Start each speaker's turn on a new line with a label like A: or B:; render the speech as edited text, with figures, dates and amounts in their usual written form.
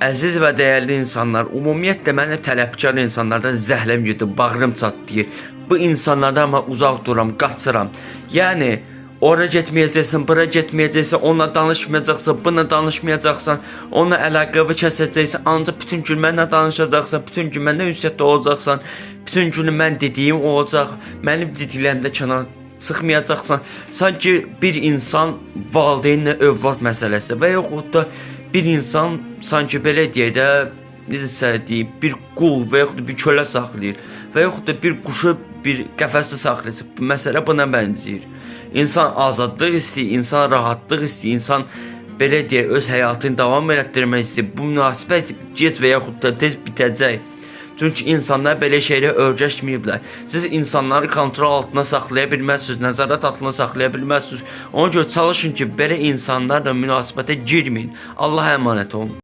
A: Əziz və dəyərli insanlar, ümumiyyətlə mənim tələbkar insanlardan zəhləm gedir, bağrım çatlayır. Bu insanlardan mən uzaq dururam, qaçıram. Yəni ora getməyəcəksən, bura getməyəcəksən, onunla danışmayacaqsan, bununla danışmayacaqsan, onunla əlaqəvi kəsəcəksən, ancaq bütün gün mənlə danışacaqsan, bütün gün məndən ünsiyyətdə olacaqsan, bütün günü mən dediyim olacaq, mənim dediklərimdə kənar çıxmayacaqsan. Sanki bir insan valideynlə övlad məsələsi və yaxud da bir insan sanki belə deyək də, necə deyim, bir qul və yaxud da bir kölə saxlayır və yaxud da bir quşu bir qəfəsdə saxlayır. Bu məsələ buna bənzəyir. İnsan azadlıq istəyir, insan rahatlıq istəyir, insan belə deyək öz həyatını davam elətdirmək istəyir. Bu münasibət gec və yaxud da tez bitəcək. Çünki insanlar belə şeylə öyrəşməyiblər. Siz insanları kontrol altında saxlaya bilməzsiniz, nəzarət altında saxlaya bilməzsiniz. Ona görə çalışın ki, belə insanlarla münasibətə girməyin. Allaha əmanət olun.